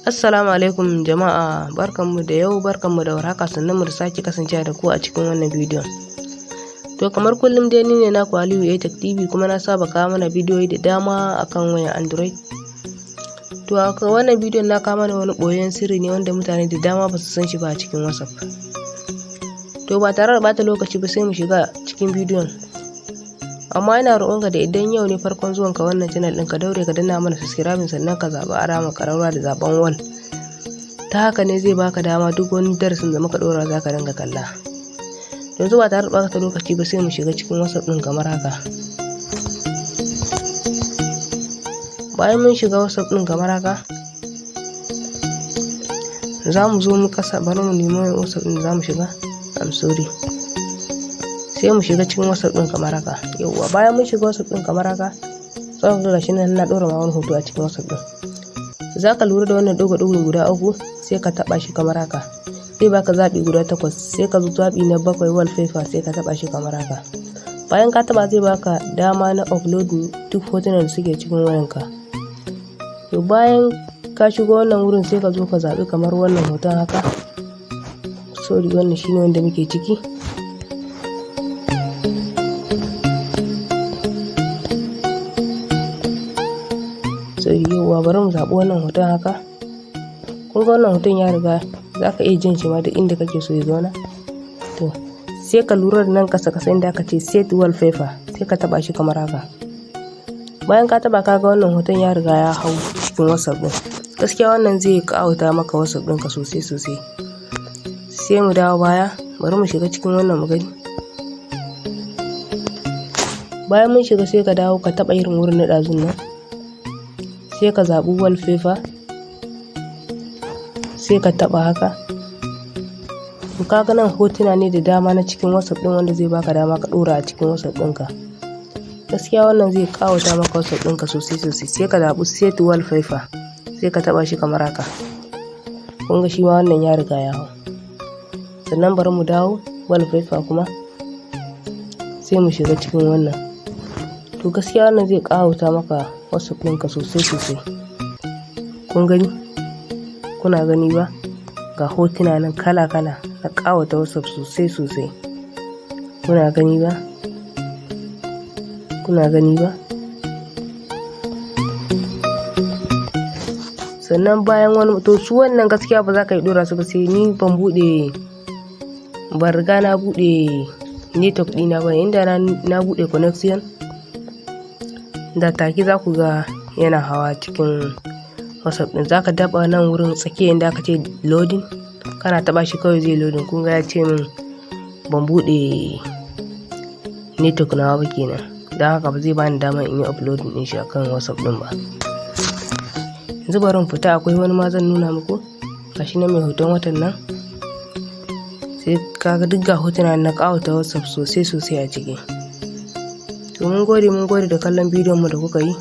Assalamu alaikum jama'a, barkanmu da yau, barkanmu da warhaka, sannunmu da sake kasancewa da ku a cikin wannan bidiyon. To kamar kullum dai ni ne naku Aliyu Atech TV, kuma na saba kawo mana bidiyoyi da dama akan wayan Android. To a wannan bidiyon na kawo mana wani ɓoyayyen sirri ne wanda mutane da dama ba su san shi ba a cikin WhatsApp. To ba tare da ɓata lokaci ba, sai mu shiga cikin bidiyon. Amma ina roƙonka da idan yau ne farkon zuwanka wannan channel ɗin, ka daure ka danna mana subscribing, sannan ka zaɓi alamar ƙararrawa da zaɓen all. Ta haka ne zai baka dama duk wani darasin da muka ɗora za ka dinga kalla. Yanzu ba tare da ɓata lokaci ba, sai mu shiga cikin WhatsApp ɗin kamar haka. Bayan mun shiga WhatsApp ɗin kamar haka, za mu zo mu kasa, bari mu nemi WhatsApp ɗin da za mu shiga. I'm sorry. Sai mu shiga cikin WhatsApp ɗin kamar haka. Yauwa, bayan mun shiga WhatsApp ɗin kamar haka, za ku ga gashi nan na ɗora ma wani hoto a cikin WhatsApp ɗin. Za ka lura da wannan ɗigo-ɗigo guda uku, sai ka taɓa shi kamar haka. Zai baka zaɓi guda takwas, sai ka zo zaɓi na bakwai, wallpaper, sai ka taɓa shi kamar haka. Bayan ka taɓa, zai baka dama na uploading duk hotunan da suke cikin wayanka. To bayan ka shigo wannan wurin, sai ka zo ka zaɓi kamar wannan hoton haka. Sorry, wannan shine wanda muke ciki. Sorry, yauwa, bari mu zaɓi wannan hoton haka. Kun ga wannan hoton ya riga, za ka iya jan shi ma duk inda kake so ya zauna. To sai ka lura da nan ƙasa ƙasa inda aka ce set wallpaper, sai ka taɓa shi kamar haka. Bayan ka taɓa, ka ga wannan hoton ya riga ya hau cikin WhatsApp ɗin. Gaskiya wannan zai ƙawata maka WhatsApp ɗinka sosai sosai. Sai mu dawo baya, bari mu shiga cikin wannan mu gani. Bayan mun shiga, sai ka dawo ka taɓa irin wurin na ɗazun nan. Sai ka zaɓi wallpaper, sai ka taɓa haka. To ka ga nan hotuna ne da dama na cikin WhatsApp ɗin wanda zai baka dama ka ɗora a cikin WhatsApp ɗinka. Gaskiya wannan zai ƙawata maka WhatsApp ɗinka sosai sosai. Sai ka zaɓi set wallpaper, sai ka taɓa shi kamar haka. Kun ga shi ma wannan ya riga ya hau. Sannan bari mu dawo wallpaper kuma, sai mu shiga cikin wannan. To gaskiya wannan zai ƙawata maka WhatsApp ɗinka sosai sosai. Kun gani? Kuna gani ba? Ga hotuna nan kala kala na ƙawata WhatsApp sosai sosai. Kuna gani ba? Kuna gani ba? Sannan bayan wani, to su wannan gaskiya ba za ka yi ɗora su ba, sai ni ban buɗe, ban riga na buɗe network ɗina ba. Inda na buɗe connection, da take za ku ga yana hawa cikin WhatsApp ɗin. Za ka taɓa nan wurin tsakiya inda aka ce loading, kana taɓa shi kawai zai loading. Kun ga ya ce min ban buɗe network nawa ba kenan. Don haka ba zai bani dama in yi uploading ɗin shi akan WhatsApp ɗin ba. Yanzu bari in fita, akwai wani ma zan nuna muku. Gashi nan mai hoton watan nan. Sai ka ga duk ga hotuna na ƙawata WhatsApp sosai sosai a ciki. To mun gode, mun gode da kallon bidiyon mu da kuka yi.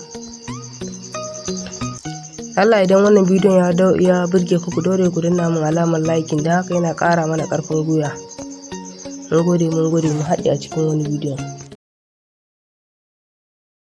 Allah idan wannan bidiyon ya burge ku, ku daure ku danna mun alamar liking, don haka yana ƙara mana ƙarfin gwiwa. Mun gode, mun gode, mu haɗe a cikin wani bidiyon.